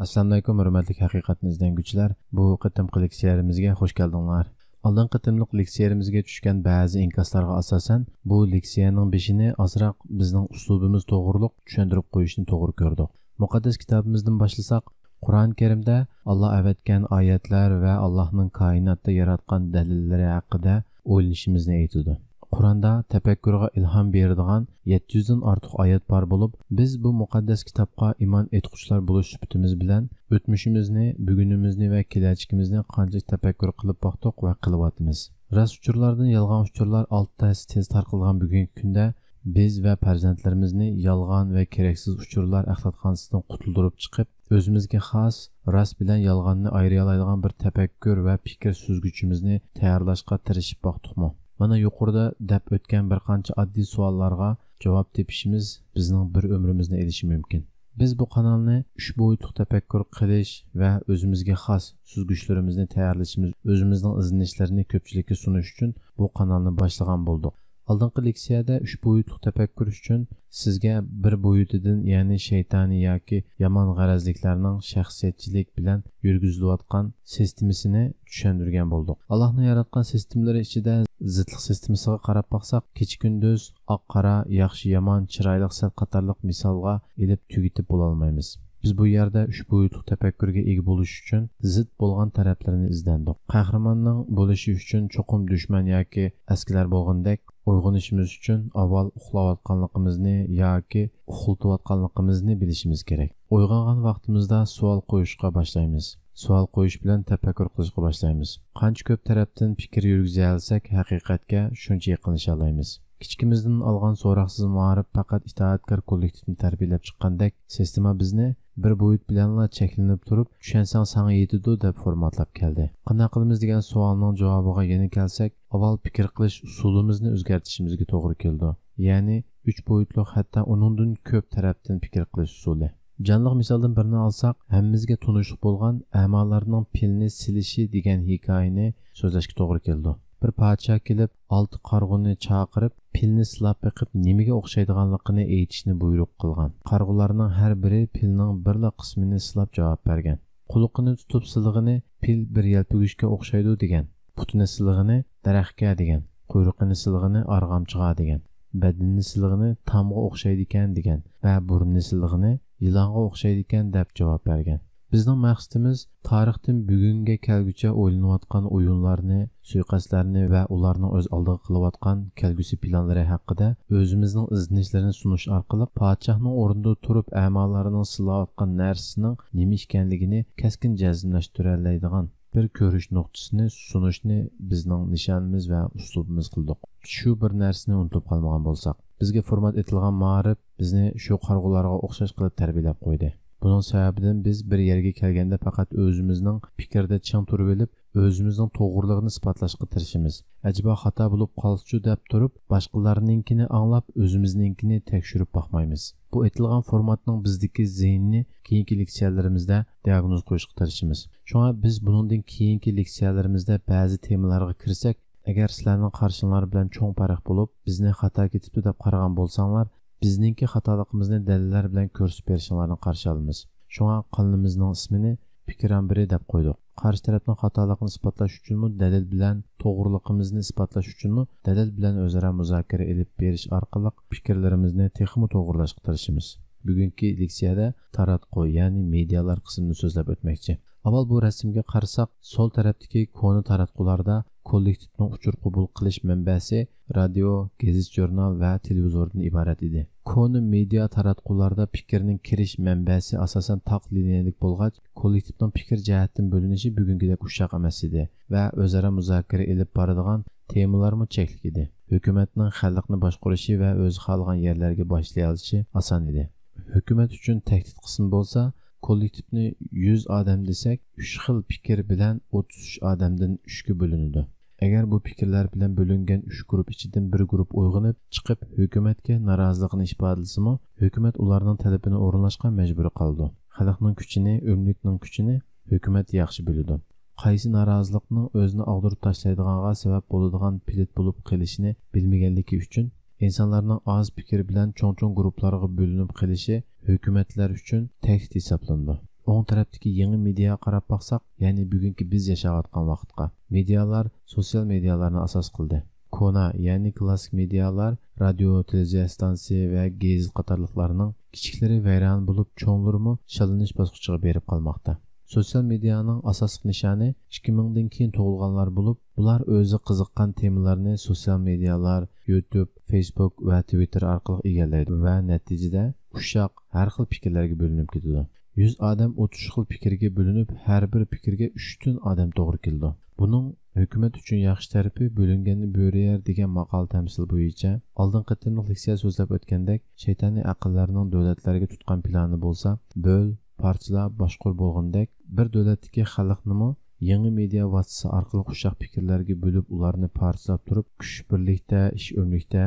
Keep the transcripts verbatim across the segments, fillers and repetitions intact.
ئەسسالامۇئەلەيكۇم، ھۆرمەتلىك ھەقىقەتنى ئىزدەنگۈچىلەر، بۇ قېتىمقى لېكسىيەمىزگە خۇش كەلدىڭلار. ئالدىنقى قېتىملىق لېكسىيەمىزگە چۈشكەن بەزى ئىنكاسلارغا ئاساسەن، بۇ لېكسىيەنىڭ بېشىنى ئازراق بىزنىڭ ئۇسلۇبىمىز توغرۇلۇق چۈشەندۈرۈپ قويۇشنى توغرا كۆردۇق. مۇقەددەس كىتابىمىزدىن باشلىساق، قۇرئان كەرىمدە ئاللا ئەۋەتكەن ئايەتلەر ۋە ئاللانىڭ كائىناتتا ياراتقان دەلىللىرى ھەققىدە ئويلىنىشىمىزنى ئېيتىدۇ. قۇرئاندا تەپەككۇرغا ئىلھام بېرىدىغان يەتتە يۈزدىن ئارتۇق ئايەت بار بولۇپ، بىز بۇ مۇقەددەس كىتابقا ئىمان ئېيتقۇچىلار بولۇش سۈپىتىمىز بىلەن ئۆتمۈشىمىزنى، بۈگۈنىمىزنى ۋە كېلەچىكىمىزنى قانچىلىك تەپەككۇر قىلىپ باقتۇق ۋە قىلىۋاتىمىز. راست ئۇچۇرلاردىن يالغان ئۇچۇرلار ئالتە ھەسسە تېز تارقىلغان بۈگۈنكى كۈندە بىز ۋە پەرزەنتلىرىمىزنى يالغان ۋە كېرەكسىز ئۇچۇرلار ئەخلەتخانىسىدىن قۇتۇلدۇرۇپ چىقىپ، ئۆزىمىزگە خاس، راست بىلەن يالغاننى ئايرىيالايدىغان بىر تەپەككۇر ۋە پىكىر سۈزگۈچىمىزنى تەييارلاشقا تىرىشىپ باقتۇقمۇ؟ مانا يۇقىرىدا دەپ ئۆتكەن بىر قانچە ئاددىي سوئاللارغا جاۋاب تېپىشىمىز بىزنىڭ بىر ئۆمرىمىزنى ئېلىشى مۇمكىن. بىز بۇ قانالنى ئۈچ بويۇتلۇق تەپەككۇر قىلىش ۋە ئۆزىمىزگە خاس سۈزگۈچلىرىمىزنى تەييارلىشىمىز، ئۆزىمىزنىڭ ئىزدىنىشلىرىنى كۆپچىلىككە سۇنۇش ئۈچۈن بۇ قانالنى باشلىغان بولدۇق. ئالدىنقى لېكسىيەدە ئۈچ بويۇتلۇق تەپەككۇر ئۈچۈن سىزگە بىر بويۇتىدىن، يەنى شەيتانىي ياكى يامان غەرەزلىكلەرنىڭ شەخسىيەتچىلىك بىلەن يۈرگۈزۈلۈۋاتقان سىستېمىسىنى چۈشەندۈرگەن بولدۇق. ئاللاھنىڭ ياراتقان سىستېمىلىرى ئىچىدە زىتلىق سىستېمىسىغا قاراپ باقساق، كېچە-كۈندۈز، ئاق-قارا، ياخشى-يامان، چىرايلىق-سەت قاتارلىق مىسالغا ئېلىپ تۈگىتىپ بولالمايمىز. بىز بۇ يەردە ئۈچ بويۇتلۇق تەپەككۇرگە ئىگە بولۇش ئۈچۈن زىت بولغان تەرەپلىرىنى ئىزدەندۇق. قەھرىماننىڭ بولۇشى ئۈچۈن چوقۇم دۈشمەن ياكى ئەسكىلەر بولغىنىدەك، ئويغىنىشىمىز ئۈچۈن ئاۋۋال ئۇخلاۋاتقانلىقىمىزنى ياكى ئۇخلىتىۋاتقانلىقىمىزنى بىلىشىمىز كېرەك. ئويغانغان ۋاقتىمىزدا سوئال قويۇشقا باشلايمىز. سوئال قويۇش بىلەن تەپەككۇر قىلىشقا باشلايمىز. قانچە كۆپ تەرەپتىن پىكىر يۈرگۈزەلىسەك، ھەقىقەتكە شۇنچە يېقىنلىشالايمىز. كىچىكىمىزدىن ئالغان سوراقسىز مائارىپ پەقەت ئىتائەتكار كوللېكتىپنى تەربىيەلەپ چىققاندەك، سىستېما بىزنى بىر بويۇت بىلەنلا چەكلىنىپ تۇرۇپ، «چۈشەنسەڭ ساڭا يېتىدۇ» دەپ فورماتلاپ كەلدى. «قانداق قىلىمىز؟» دېگەن سوئالنىڭ جاۋابىغا يەنە كەلسەك، ئاۋۋال پىكىر قىلىش ئۇسۇلىمىزنى ئۆزگەرتىشىمىزگە توغرا كېلىدۇ. يەنى ئۈچ بويۇتلۇق، ھەتتا ئۇنىڭدىن كۆپ تەرەپتىن پىكىر قىلىش ئۇسۇلى. جانلىق مىسالدىن بىرنى ئالساق، ھەممىمىزگە تونۇشلۇق بولغان ئەمالارنىڭ پىلنى سېلىشى دېگەن ھېكايىنى سۆزلەشكە توغرا كېلىدۇ. بىر پادىشاھ كېلىپ، ئالتە قارىغۇنى چاقىرىپ، پىلنى سىلاپ بېقىپ، نېمىگە ئوخشايدىغانلىقىنى ئېيتىشنى بۇيرۇق قىلغان. قارىغۇلارنىڭ ھەر بىرى پىلنىڭ بىرلا قىسمىنى سىلاپ جاۋاب بەرگەن. قۇلىقىنى تۇتۇپ سىلىغىنى پىل بىر يەلپۈگۈچكە ئوخشايدۇ دېگەن. پۇتىنى سىلىغىنى دەرەخكە دېگەن. قۇيرۇقىنى سىلىغىنى ئارغامچىغا دېگەن. بەدىنىنى سىلىغىنى تامغا ئوخشايدىكەن دېگەن ۋە بۇرنىنى سىلىغىنى يىلانغا ئوخشايدىكەن دەپ جاۋاب بەرگەن. بىزنىڭ مەقسىتىمىز تارىختىن بۈگۈنگە كەلگۈچە ئويلىنىۋاتقان ئويۇنلارنى، سۇيىقەستلەرنى ۋە ئۇلارنىڭ ئۆز ئالدىغا قىلىۋاتقان كەلگۈسى پىلانلىرى ھەققىدە ئۆزىمىزنىڭ ئىزدىنىشلىرىنى سۇنۇش ئارقىلىق پادىشاھنىڭ ئورنىدا تۇرۇپ ئەمالارنىڭ سىلاۋاتقان نەرسىسىنىڭ نېمە ئىكەنلىكىنى كەسكىن جەزملەشتۈرەلەيدىغان بىر كۆرۈش نۇقتىسىنى سۇنۇشنى بىزنىڭ نىشانىمىز ۋە ئۇسلۇبىمىز قىلدۇق. شۇ بىر نەرسىنى ئۇنتۇپ قالمىغان بولساق. بىزگە فورمات ئېتىلغان مائارىپ بىزنى شۇ قارىغۇلارغا ئوخشاش قىلىپ تەربىيەلەپ قويدى. بۇنىڭ سەۋەبىدىن بىز بىر يەرگە كەلگەندە پەقەت ئۆزىمىزنىڭ پىكرىدە چىڭ تۇرۇۋېلىپ، ئۆزىمىزنىڭ توغرىلىقىنى ئىسپاتلاشقا تىرىشىمىز. ئەجەبا خاتا بولۇپ قالسىچۇ دەپ تۇرۇپ، باشقىلارنىڭكىنى ئاڭلاپ، ئۆزىمىزنىڭكىنى تەكشۈرۈپ باقمايمىز. بۇ ئېتىلغان فورماتنىڭ بىزدىكى زىيىنىنى كېيىنكى لېكسىيەلىرىمىزدە دىئاگنوز قويۇشقا تىرىشىمىز. شۇڭا بىز بۇنىڭدىن كېيىنكى لېكسىيەلىرىمىزدە بەزى تېمىلارغا كىرسەك، ئەگەر سىلەرنىڭ قارىشىڭلار بىلەن چوڭ پەرق بولۇپ، بىزنى خاتا كېتىپتۇ دەپ قارىغان بولساڭلار، بىزنىڭكى خاتالىقىمىزنى دەلىللەر بىلەن كۆرسىتىپ بېرىشىڭلارنى قارشى ئالىمىز. شۇڭا قانىلىمىزنىڭ ئىسمىنى پىكىر ئامبىرى دەپ قويدۇق. قارشى تەرەپنىڭ خاتالىقىنى ئىسپاتلاش ئۈچۈنمۇ دەلىل بىلەن، توغرىلىقىمىزنى ئىسپاتلاش ئۈچۈنمۇ دەلىل بىلەن ئۆزئارا مۇزاكىرە ئېلىپ بېرىش ئارقىلىق پىكىرلىرىمىزنى تېخىمۇ توغرىلاشقا تىرىشىمىز. بۈگۈنكى لېكسىيەدە تاراتقۇ، يەنى مېدىيالار قىسمىنى سۆزلەپ ئۆتمەكچى. ئاۋۋال بۇ رەسىمگە قارىساق، سول تەرەپتىكى كونا تاراتقۇلاردا كوللېكتىپنىڭ ئۇچۇر قوبۇل قىلىش مەنبەسى رادىيو، گېزىت-ژۇرنال ۋە تېلېۋىزوردىن ئىبارەت ئىدى. كونا مېدىيا تاراتقۇلاردا پىكىرنىڭ كىرىش مەنبەسى ئاساسەن تاق لىنىيەلىك بولغاچ، كوللېكتىپنىڭ پىكىر جەھەتتىن بۆلۈنۈشى بۈگۈنكىدەك ئۇششاق ئەمەس ئىدى ۋە ئۆزئارا مۇزاكىرە ئېلىپ بارىدىغان تېمىلارمۇ چەكلىك ئىدى. ھۆكۈمەتنىڭ خەلقنى باشقۇرۇشى ۋە ئۆزى خالىغان يەرلەرگە باشلىيالىشى ئاسان ئىدى. ھۆكۈمەت ئۈچۈن تەھدىت قىسمى بولسا، كوللېكتىپنى يۈز ئادەم دېسەك، ئۈچ خىل پىكىر بىلەن ئوتتۇز ئۈچ ئادەمدىن ئۈچكە بۆلۈنىدۇ. ئەگەر بۇ پىكىرلەر بىلەن بۆلۈنگەن ئۈچ گۇرۇپ ئىچىدىن بىر گۇرۇپ ئويغىنىپ چىقىپ، ھۆكۈمەتكە نارازىلىقىنى ئىپادىلىسىمۇ، ھۆكۈمەت ئۇلارنىڭ تەلىپىنى ئورۇنلاشقا مەجبۇر قالىدۇ. خەلقنىڭ كۈچىنى، ئۆملۈكنىڭ كۈچىنى ھۆكۈمەت ياخشى بىلىدۇ. قايسى نارازىلىقنىڭ ئۆزىنى ئاغدۇرۇپ تاشلايدىغانغا سەۋەب بولىدىغان پىلىت بولۇپ قېلىشىنى بىلمىگەنلىكى ئۈچۈن، ئىنسانلارنىڭ ئاز پىكىر بىلەن چوڭ-چوڭ گۇرۇپلارغا بۆلۈنۈپ قېلىشى ھۆكۈمەتلەر ئۈچۈن تەھدىت ھېسابلىنىدۇ. ئوڭ تەرەپتىكى يېڭى مېدىياغا قاراپ باقساق، يەنى بۈگۈنكى بىز ياشاۋاتقان ۋاقىتقا. مېدىيالار سوتسىيال مېدىيالارنى ئاساس قىلدى. كونا، يەنى كلاسسىك مېدىيالار، رادىيو، تېلېۋىزىيە ئىستانسىسى ۋە گېزىت قاتارلىقلارنىڭ كىچىكلىرى ۋەيران بولۇپ، چوڭلىرىمۇ شاللىنىش باسقۇچىغا بېرىپ قالماقتا. سوتسىيال مېدىيانىڭ ئاساسلىق نىشانى ئىككى مىڭدىن كېيىن تۇغۇلغانلار بولۇپ، ئۇلار ئۆزى قىزىققان تېمىلارنى سوتسىيال مېدىيالار، يۇتۇب، فېيسبۇك ۋە تىۋىتتېر ئارقىلىق ئىگىلەيدۇ ۋە نەتىجىدە ئۇششاق، ھەر خىل پىكىرلەرگە بۆلۈنۈپ كېتىدۇ. يۈز ئادەم ئوتتۇز خىل پىكىرگە بۆلۈنۈپ، ھەر بىر پىكىرگە ئۈچتىن ئادەم توغرا كېلىدۇ. بۇنىڭ ھۆكۈمەت ئۈچۈن ياخشى تەرىپى «بۆلۈنگەننى بۆرە يەر» دېگەن ماقال تەمسىل بويىچە ئالدىنقى قېتىملىق لېكسىيە سۆزلەپ ئۆتكەندەك، شەيتانىي ئەقىللەرنىڭ دۆلەتلەرگە تۇتقان پىلانى بولسا، بۆل، پارچىلا، باشقۇر بولغىنىدەك، بىر دۆلەتتىكى خەلقنىمۇ يېڭى مېدىيا ۋاسىتىسى ئارقىلىق ئۇششاق پىكىرلەرگە بۆلۈپ، ئۇلارنى پارچىلاپ تۇرۇپ، «كۈچ بىرلىكتە، ئىش ئۆملۈكتە»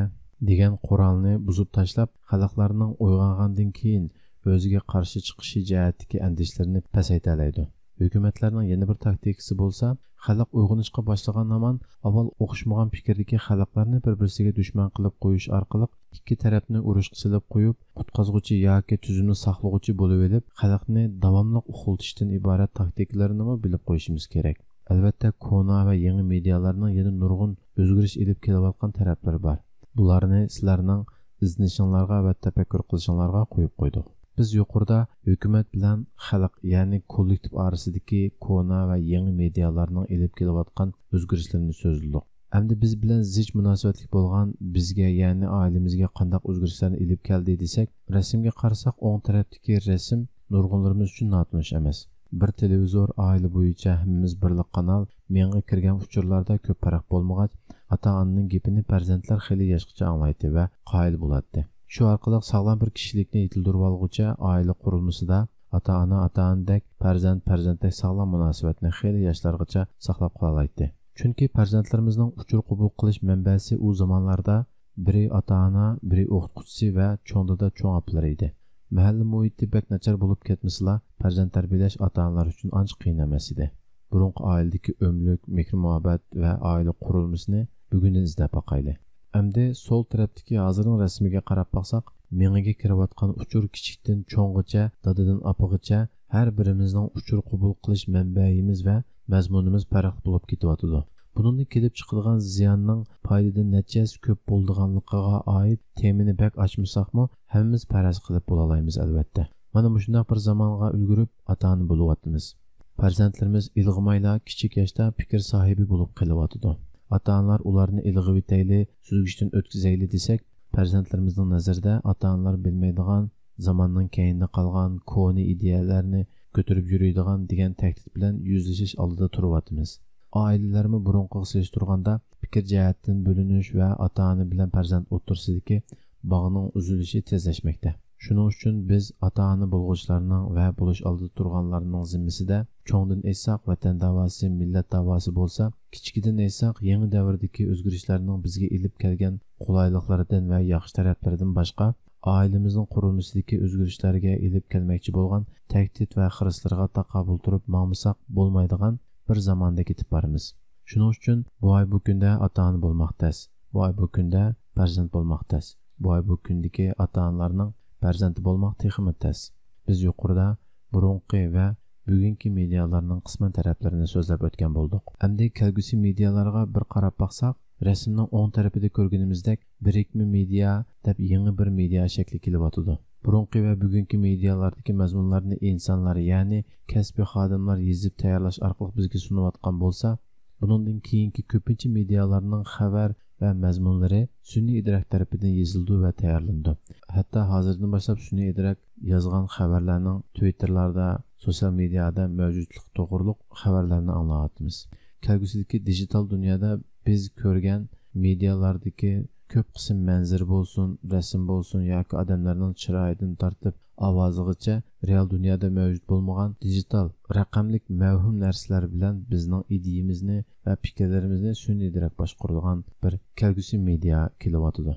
دېگەن قورالنى بۇزۇپ تاشلاپ، خەلقلەرنىڭ ئويغانغاندىن كېيىن ئۆزىگە قارشى چىقىشى جەھەتتىكى ئەندىشىلىرىنى پەسەيتەلەيدۇ. ھۆكۈمەتلەرنىڭ يەنە بىر تاكتىكىسى بولسا، خەلق ئويغىنىشقا باشلىغان ھامان ئاۋۋال ئوخشىمىغان پىكىردىكى خەلقلەرنى بىر-بىرسىگە دۈشمەن قىلىپ قويۇش ئارقىلىق ئىككى تەرەپنى ئۇرۇشقا سېلىپ قويۇپ، قۇتقازغۇچى ياكى تۈزۈمنى ساقلىغۇچى بولۇۋېلىپ، خەلقنى داۋاملىق ئۇخلىتىشتىن ئىبارەت تاكتىكىلىرىنىمۇ بىلىپ قويۇشىمىز كېرەك. ئەلۋەتتە، كونا ۋە يېڭى مېدىيالارنىڭ يەنە نۇرغۇن ئۆزگىرىش ئېلىپ كېلىۋاتقان تەرەپلىرى بار. بۇلارنى سىلەرنىڭ ئىزدىنىشىڭلارغا ۋە تەپەككۇر قىلىشىڭلارغا قويۇپ قويدۇق. بىز يۇقىرىدا ھۆكۈمەت بىلەن خەلق، يەنى كوللېكتىپ ئارىسىدىكى كونا ۋە يېڭى مېدىيالارنىڭ ئېلىپ كېلىۋاتقان ئۆزگىرىشلىرىنى سۆزلىدۇق. ئەمدى بىز بىلەن زىچ مۇناسىۋەتلىك بولغان، بىزگە، يەنى ئائىلىمىزگە قانداق ئۆزگىرىشلەرنى ئېلىپ كەلدى دېسەك، رەسىمگە قارىساق، ئوڭ تەرەپتىكى رەسىم نۇرغۇنلىرىمىز ئۈچۈن ناتونۇش ئەمەس. بىر تېلېۋىزور، ئائىلە بويىچە ھەممىمىز بىرلا قانال، مېڭىغا كىرگەن ئۇچۇرلاردا كۆپ پەرق بولمىغاچ، ئاتا-ئانىنىڭ گېپىنى پەرزەنتلەر خېلى ياشقىچە ئاڭلايتتى ۋە قايىل بولاتتى. شۇ ئارقىلىق ساغلام بىر كىشىلىكنى يېتىلدۈرۈۋالغۇچە، ئائىلە قۇرۇلمىسىدا ئاتا-ئانا ئاتا-ئانىدەك، پەرزەنت پەرزەنتتەك ساغلام مۇناسىۋەتنى خېلى ياشلارغىچە ساقلاپ قالالايتتى. چۈنكى پەرزەنتلىرىمىزنىڭ ئۇچۇر قوبۇل قىلىش مەنبەسى ئۇ زامانلاردا بىرى ئاتا-ئانا، بىرى ئوقۇتقۇچىسى ۋە چوڭ دادا، چوڭ ئاپىلىرى ئىدى. مەھەللە مۇھىتى بەك ناچار بولۇپ كەتمىسىلا، پەرزەنت تەربىيەلەش ئاتا-ئانىلار ئۈچۈن ئانچە قىيىن ئەمەس ئىدى. بۇرۇنقى ئائىلىدىكى ئۆملۈك مېھرى-مۇھەببەت ۋە ئائىلە قۇرۇلمىسىنى بۈگۈندىن ئىزدەپ باقايلى. ئەمدى سول تەرەپتىكى ھازىرنىڭ رەسىمىگە قاراپ باقساق، مېڭىگە كىرىۋاتقان ئۇچۇر كىچىكتىن چوڭغىچە، دادىدىن ئاپىغىچە ھەر بىرىمىزنىڭ ئۇچۇر قوبۇل قىلىش مەنبەيىمىز ۋە مەزمۇنىمىز پەرقلىق بولۇپ كېتىۋاتىدۇ. بۇنىڭدىن كېلىپ چىقىدىغان زىياننىڭ پايدىدىن نەچچە ھەسسە كۆپ بولىدىغانلىقىغا ئائىت تېمىنى بەك ئاچمىساقمۇ، ھەممىمىز پەرەز قىلىپ بولالايمىز، ئەلۋەتتە. مانا مۇشۇنداق بىر زامانغا ئۈلگۈرۈپ، ئاتا-ئانا بولۇۋاتىمىز. پەرزەنتلىرىمىز ئىلغىمايلا كىچىك ياشتا پىكىر ساھىبى بولۇپ قېلىۋاتىدۇ. ئاتا-ئانىلار ئۇلارنى ئىلغىۋېتەيلى، سۈزگۈچتىن ئۆتكۈزەيلى دېسەك، پەرزەنتلىرىمىزنىڭ نەزىرىدە ئاتا-ئانىلار بىلمەيدىغان، زاماننىڭ كەينىدە قالغان، كونا ئىدىيەلەرنى كۆتۈرۈپ يۈرىدىغان دېگەن تەھدىت بىلەن يۈزلىشىش ئالدىدا تۇرۇۋاتىمىز. ئائىلىلەرمۇ بۇرۇنقىغا سېلىشتۇرغاندا پىكىر جەھەتتىن بۆلۈنۈش ۋە ئاتا-ئانا بىلەن پەرزەنت ئوتتۇرىسىدىكى باغنىڭ ئۈزۈلۈشى تېزلەشمەكتە. شۇنىڭ ئۈچۈن بىز ئاتا-ئانا بولغۇچىلارنىڭ ۋە بولۇش ئالدىدا تۇرغانلارنىڭ زىممىسىدە، چوڭدىن ئېيتساق، ۋەتەن داۋاسى، مىللەت داۋاسى بولسا، كىچىكىدىن ئېيتساق، يېڭى دەۋردىكى ئۆزگىرىشلەرنىڭ بىزگە ئېلىپ كەلگەن قولايلىقلىرىدىن ۋە ياخشى تەرەپلىرىدىن باشقا، ئائىلىمىزنىڭ قۇرۇلمىسىدىكى ئۆزگىرىشلەرگە ئېلىپ كەلمەكچى بولغان تەھدىت ۋە خىرىسلىرىغا تاقابىل تۇرۇپ ماڭمىساق بولمايدىغان بىر زاماندا كېتىپ بارىمىز. شۇنىڭ ئۈچۈن بۇ ئاي بۇ كۈندە ئاتا-ئانا بولماق تەس، بۇ ئاي بۇ كۈندە پەرزەنت بولماق تەس، بۇ ئاي بۇ كۈندىكى ئاتا-ئانىلارنىڭ پەرزەنتى بولماق تېخىمۇ تەس. بىز يۇقىرىدا بۇرۇنقى ۋە بۈگۈنكى مېدىيالارنىڭ قىسمەن تەرەپلىرىنى سۆزلەپ ئۆتكەن بولدۇق. ئەمدى كەلگۈسى مېدىيالارغا بىر قاراپ باقساق، رەسىمنىڭ ئوڭ تەرىپىدە كۆرگىنىمىزدەك، بىرىكمە مېدىيا دەپ يېڭى بىر مېدىيا شەكلى كېلىۋاتىدۇ. بۇرۇنقى ۋە بۈگۈنكى مېدىيالاردىكى مەزمۇنلارنى ئىنسانلار، يەنى كەسپىي خادىملار يېزىپ تەييارلاش ئارقىلىق بىزگە سۇنۇۋاتقان بولسا، بۇنىڭدىن كېيىنكى كۆپىنچە مېدىيالارنىڭ خەۋەر ۋە مەزمۇنلىرى سۈنئىي ئىدراك تەرىپىدىن يېزىلىدۇ ۋە تەييارلىنىدۇ. ھەتتا ھازىردىن باشلاپ سۈنئىي ئىدراك يازغان خەۋەرلەرنىڭ تىۋىتتېرلاردا، سوتسىيال مېدىيادا مەۋجۇتلۇقى توغرۇلۇق خەۋەرلەرنى ئاڭلاۋاتىمىز. كەلگۈسىدىكى دىجىتال دۇنيادا بىز كۆرگەن مېدىيالاردىكى كۆپ قىسىم مەنزىرە بولسۇن، رەسىم بولسۇن ياكى ئادەملەرنىڭ چىرايىدىن تارتىپ ئاۋازىغىچە رېئال دۇنيادا مەۋجۇت بولمىغان دىجىتال، رەقەملىك مەۋھۇم نەرسىلەر بىلەن بىزنىڭ ئىدىيىمىزنى ۋە پىكىرلىرىمىزنى سۈنئىي ئىدراك باشقۇرىدىغان بىر كەلگۈسى مېدىيا كېلىۋاتىدۇ.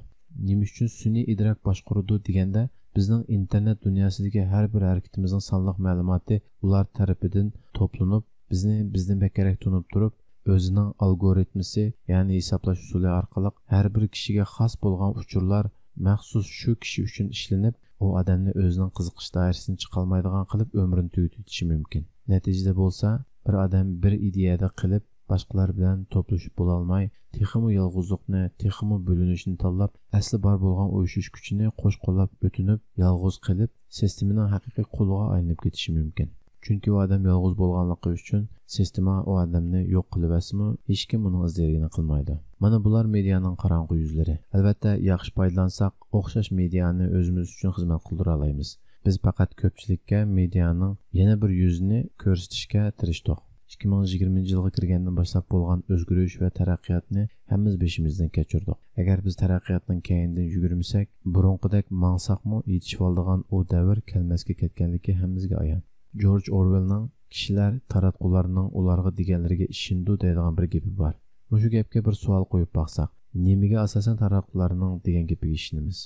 نېمە ئۈچۈن سۈنئىي ئىدراك باشقۇرىدۇ دېگەندە، بىزنىڭ ئىنتېرنېت دۇنياسىدىكى ھەر بىر ھەرىكىتىمىزنىڭ سانلىق مەلۇماتى ئۇلار تەرىپىدىن توپلىنىپ، بىزنى بىزدىن بەكرەك تونۇپ تۇرۇپ، ئۆزىنىڭ ئالگورىتمىسى، يەنى ھېسابلاش ئۇسۇلى ئارقىلىق ھەر بىر كىشىگە خاس بولغان ئۇچۇرلار مەخسۇس شۇ كىشى ئۈچۈن ئىشلىنىپ، ئۇ ئادەمنى ئۆزىنىڭ قىزىقىش دائىرىسىدىن چىقالمايدىغان قىلىپ ئۆمرىنى تۈگىتىۋېتىشى مۇمكىن. نەتىجىدە بولسا، بىر ئادەم بىر ئىدىيەدە قېلىپ، باشقىلار بىلەن توپلىشىپ بولالماي، تېخىمۇ يالغۇزلۇقنى، تېخىمۇ بۆلۈنۈشنى تاللاپ، ئەسلى بار بولغان ئۇيۇشۇش كۈچىنى قوش قوللاپ ئۆتۈنۈپ، يالغۇز قېلىپ، سىستېمىنىڭ ھەقىقىي قۇلىغا ئايلىنىپ كېتىشى مۇمكىن. چۈنكى ئۇ ئادەم يالغۇز بولغانلىقى ئۈچۈن سىستېما ئۇ ئادەمنى يوق قىلىۋەتسىمۇ، ھېچكىم ئۇنىڭ ئىز دېرىكىنى قىلمايدۇ. مانا بۇلار مېدىيانىڭ قاراڭغۇ يۈزلىرى. ئەلۋەتتە، ياخشى پايدىلانساق، ئوخشاش مېدىيانى ئۆزىمىز ئۈچۈن خىزمەت قىلدۇرالايمىز. بىز پەقەت كۆپچىلىككە مېدىيانىڭ يەنە بىر يۈزىنى كۆرسىتىشكە تىرىشتۇق. ئىككى مىڭ يىگىرمىنچى يىلغا كىرگەندىن باشلاپ بولغان ئۆزگىرىش ۋە تەرەققىياتنى ھەممىمىز بېشىمىزدىن كەچۈردۇق. ئەگەر بىز تەرەققىياتنىڭ كەينىدىن يۈگۈرمىسەك، بۇرۇنقىدەك ماڭساقمۇ، يېتىشىۋالىدىغان ئۇ دەۋر كەلمەسكە كەتكەنلىكى ھەممىمىزگە ئايان. جورج ئورۋېلنىڭ «كىشىلەر تاراتقۇلارنىڭ ئۇلارغا دېگەنلىرىگە ئىشىنىدۇ» دەيدىغان بىر گېپى بار. مۇشۇ گەپكە بىر سوئال قويۇپ باقساق، نېمىگە ئاساسەن تاراتقۇلارنىڭ دېگەن گېپىگە ئىشىنىمىز؟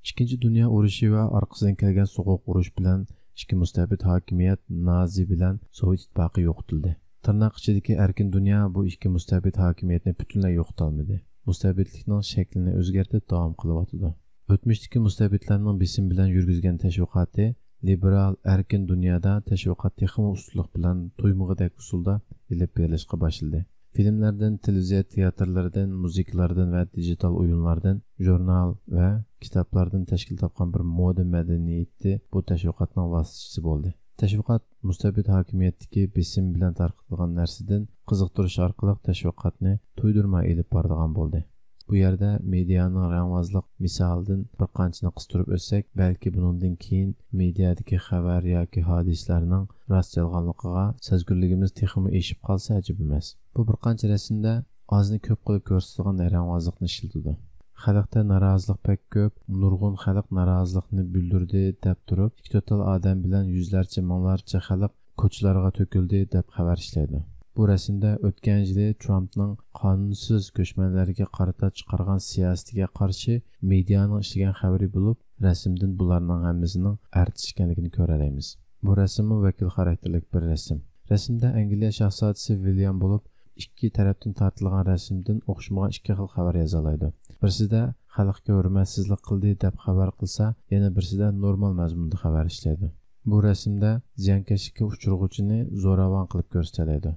ئىككىنچى دۇنيا ئۇرۇشى ۋە ئارقىسىدىن كەلگەن سوغۇق ئۇرۇش بىلەن ئىككى مۇستەبىت ھاكىمىيەت، نازى بىلەن سوۋېت ئىتتىپاقى يوقىتىلدى. تىرناق ئىچىدىكى ئەركىن دۇنيا بۇ ئىككى مۇستەبىت ھاكىمىيەتنى پۈتۈنلەي يوقىتالمىدى. مۇستەبىتلىكنىڭ شەكلىنى ئۆزگەرتىپ داۋام قىلىۋاتىدۇ. ئۆتمۈشتىكى مۇستەبىتلەرنىڭ بېسىم بىلەن يۈرگۈزگەن تەشۋىقاتى لىبېرال، ئەركىن دۇنيادا تەشۋىقات تېخىمۇ ئۇستىلىق بىلەن تۇيمىغۇدەك ئۇسۇلدا ئېلىپ بېرىلىشقا باشلىدى. فىلىملەردىن، تېلېۋىزىيە تىياتىرلىرىدىن، مۇزىكىلاردىن ۋە دىجىتال ئويۇنلاردىن، ژۇرنال ۋە كىتابلاردىن تەشكىل تاپقان بىر مودا مەدەنىيىتى بۇ تەشۋىقاتنىڭ ۋاسىتىچىسى بولدى. تەشۋىقات مۇستەبىت ھاكىمىيەتتىكى بېسىم بىلەن تارقىتىلغان نەرسىدىن قىزىقتۇرۇش ئارقىلىق تەشۋىقاتنى تۇيدۇرماي ئېلىپ بارىدىغان بولدى. بۇ يەردە مېدىيانىڭ رەڭۋازلىق مىسالىدىن بىر قانچىنى قىستۇرۇپ ئۆتسەك، بەلكى بۇنىڭدىن كېيىن مېدىيادىكى خەۋەر ياكى ھادىسىلەرنىڭ راست يالغانلىقىغا سەزگۈرلۈكىمىز تېخىمۇ ئېشىپ قالسا ئەجەب ئەمەس. بۇ بىر قانچە رەسىمدە ئازنى كۆپ قىلىپ كۆرسىتىدىغان رەڭۋازلىقنى ئىشلىتىدۇ. خەلقتە نارازىلىق بەك كۆپ، نۇرغۇن خەلق نارازىلىقنى بىلدۈردى دەپ تۇرۇپ، ئىككى تۆت تال ئادەم بىلەن يۈزلەرچە، مىڭلارچە خەلق كوچىلارغا تۆكۈلدى دەپ خەۋەر ئىشلەيدۇ. بۇ رەسىمدە ئۆتكەن يىلى ترامپنىڭ قانۇنسىز كۆچمەنلەرگە قارىتا چىقارغان سىياسىتىگە قارشى مېدىيانىڭ ئىشلىگەن خەۋىرى بولۇپ، رەسىمدىن بۇلارنىڭ ھەممىسىنىڭ ئارتىس ئىكەنلىكىنى كۆرەلەيمىز. بۇ رەسىممۇ ۋەكىل خاراكتېرلىك بىر رەسىم. رەسىمدە ئەنگلىيە شاھزادىسى ۋىليام بولۇپ، ئىككى تەرەپتىن تارتىلغان رەسىمدىن ئوخشىمىغان ئىككى خىل خەۋەر يازالايدۇ. بىرسىدە خەلقكە ھۆرمەتسىزلىك قىلدى دەپ خەۋەر قىلسا، يەنە بىرسىدە نورمال مەزمۇندا خەۋەر ئىشلەيدۇ. بۇ رەسىمدە زىيانكەشلىككە ئۇچرىغۇچىنى زوراۋان قىلىپ كۆرسىتەلەيدۇ.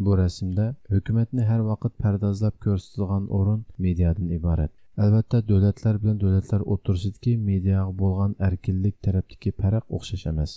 بۇ رەسىمدە ھۆكۈمەتنى ھەر ۋاقىت پەردازلاپ كۆرسىتىدىغان ئورۇن مېدىيادىن ئىبارەت. ئەلۋەتتە، دۆلەتلەر بىلەن دۆلەتلەر ئوتتۇرىسىدىكى مېدىياغا بولغان ئەركىنلىك تەرەپتىكى پەرق ئوخشاش ئەمەس.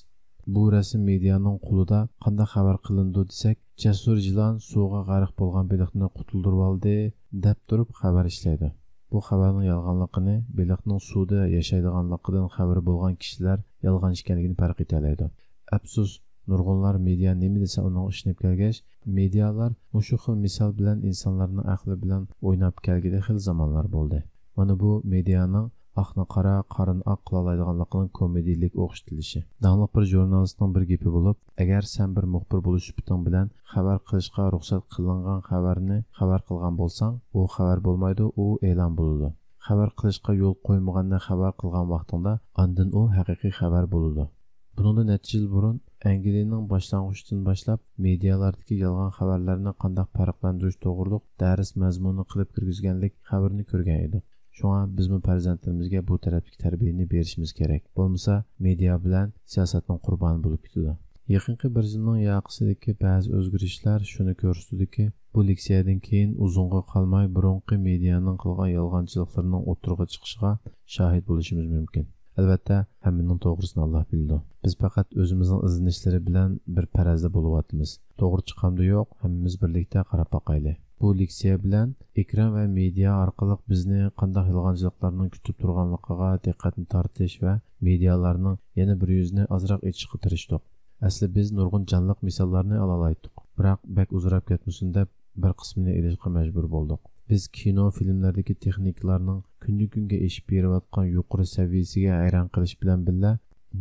بۇ رەسىم مېدىيانىڭ قولىدا قانداق خەۋەر قىلىنىدۇ دېسەك، جەسۇر يىلان سۇغا غەرق بولغان بېلىقنى قۇتۇلدۇرۇۋالدى دەپ تۇرۇپ خەۋەر ئىشلەيدۇ. بۇ خەۋەرنىڭ يالغانلىقىنى، بېلىقنىڭ سۇدا ياشايدىغانلىقىدىن خەۋىرى بولغان كىشىلەر يالغان ئىكەنلىكىنى پەرق ئېتەلەيدۇ. ئەپسۇس، نۇرغۇنلار مېدىيا نېمە دېسە ئۇنىڭغا ئىشىنىپ كەلگەچ، مېدىيالار مۇشۇ خىل مىسال بىلەن ئىنسانلارنىڭ ئەقلى بىلەن ئويناپ كەلگىلى خېلى زامانلار بولدى. مانا بۇ مېدىيانىڭ ئاقنى قارا، قارىنى ئاق قىلالايدىغانلىقىنىڭ كومېدىيىلىك ئوخشىتىلىشى. داڭلىق بىر ژۇرنالىستنىڭ بىر گېپى بولۇپ، ئەگەر سەن بىر مۇخبىر بولۇش سۈپىتىڭ بىلەن خەۋەر قىلىشقا رۇخسەت قىلىنغان خەۋەرنى خەۋەر قىلغان بولساڭ، ئۇ خەۋەر بولمايدۇ، ئۇ ئېلان بولىدۇ. خەۋەر قىلىشقا يول قويمىغاننى خەۋەر قىلغان ۋاقتىڭدا، ئاندىن ئۇ ھەقىقىي خەۋەر بولىدۇ. بۇنىڭدىن نەچچە يىل بۇرۇن ئەنگلىيەنىڭ باشلانغۇچتىن باشلاپ مېدىيالاردىكى يالغان خەۋەرلەرنى قانداق پەرقلەندۈرۈش توغرۇلۇق دەرس مەزمۇنى قىلىپ كىرگۈزگەنلىك خەۋىرىنى كۆرگەن ئىدۇق. شۇڭا بىزمۇ پەرزەنتلىرىمىزگە بۇ تەرەپتىكى تەربىيەنى بېرىشىمىز كېرەك. بولمىسا، مېدىيا بىلەن سىياسەتنىڭ قۇربانى بولۇپ كېتىدۇ. يېقىنقى بىر يىلنىڭ ياقىسىدىكى بەزى ئۆزگىرىشلەر شۇنى كۆرسىتىدۇكى، بۇ لېكسىيەدىن كېيىن ئۇزۇنغا قالماي بۇرۇنقى مېدىيانىڭ قىلغان يالغانچىلىقلىرىنىڭ ئوتتۇرىغا چىقىشىغا شاھىت بولۇشىمىز مۇمكىن. ئەلۋەتتە، ھەممىنىڭ توغرىسىنى ئاللا بىلىدۇ. بىز پەقەت ئۆزىمىزنىڭ ئىزدىنىشلىرى بىلەن بىر پەرەزدە بولۇۋاتىمىز. توغرا چىقامدۇ يوق، ھەممىمىز بىرلىكتە قاراپ باقايلى. بۇ لېكسىيە بىلەن ئېكران ۋە مېدىيا ئارقىلىق بىزنى قانداق يالغانچىلىقلارنىڭ كۈتۈپ تۇرغانلىقىغا دىققەتنى تارتىش ۋە مېدىيالارنىڭ يەنە بىر يۈزىنى ئازراق ئېچىشقا تىرىشتۇق. ئەسلى بىز نۇرغۇن جانلىق مىساللارنى ئالالايتتۇق، بىراق بەك ئۇزىراپ كەتمىسۇن دەپ بىر قىسمىنى ئېلىشقا مەجبۇر بولدۇق. بىز كىنو، فىلىملەردىكى تېخنىكىلارنىڭ كۈندىن-كۈنگە ئېشىپ بېرىۋاتقان يۇقىرى سەۋىيەسىگە ھەيران قېلىش بىلەن بىللە،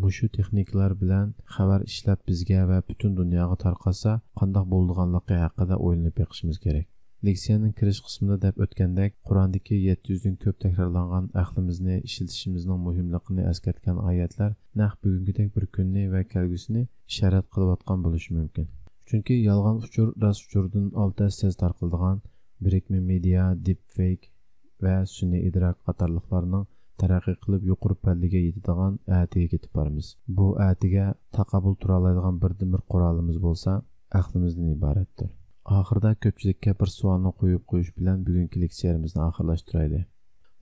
مۇشۇ تېخنىكىلار بىلەن خەۋەر ئىشلەپ بىزگە ۋە پۈتۈن دۇنياغا تارقاتسا قانداق بولىدىغانلىقى ھەققىدە ئويلىنىپ بېقىشىمىز كېرەك. لېكسىيەنىڭ كىرىش قىسمىدا دەپ ئۆتكەندەك، قۇراندىكى يەتتە يۈزدىن كۆپ تەكرارلانغان ئەقلىمىزنى ئىشلىتىشىمىزنىڭ مۇھىملىقىنى ئەسكەرتكەن ئايەتلەر نەق بۈگۈنكىدەك بىر كۈننى ۋە كەلگۈسىنى ئىشارەت قىلىۋاتقان بولۇشى مۇمكىن. چۈنكى يالغان ئۇچۇر راست ئۇچۇردىن ئالتە ھەسسە تېز تارقىلىدىغان بىرىكمە مېدىيا، دىپفېيك ۋە سۈنئىي ئىدراك قاتارلىقلارنىڭ تەرەققىي قىلىپ يۇقىرى پەللىگە يېتىدىغان ئەتىگە كېتىپ بارىمىز. بۇ ئەتىگە تاقابىل تۇرالايدىغان بىردىنبىر قورالىمىز بولسا ئەقلىمىزدىن ئىبارەتتۇر. ئاخىرىدا كۆپچىلىككە بىر سوئالنى قويۇپ قويۇش بىلەن بۈگۈنكى لېكسىيەمىزنى ئاخىرلاشتۇرايلى.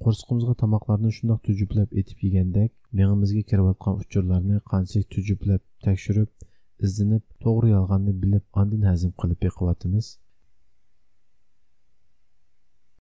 قورسىقىمىزغا تاماقلارنى شۇنداق تۈجۈپلەپ ئېتىپ يېگەندەك، مېڭىمىزگە كىرىۋاتقان ئۇچۇرلارنى قانچىلىك تۈجۈپلەپ تەكشۈرۈپ، ئىزدىنىپ، توغرا يالغاننى بىلىپ، ئاندىن ھەزىم قىلىپ بېقىۋاتىمىز.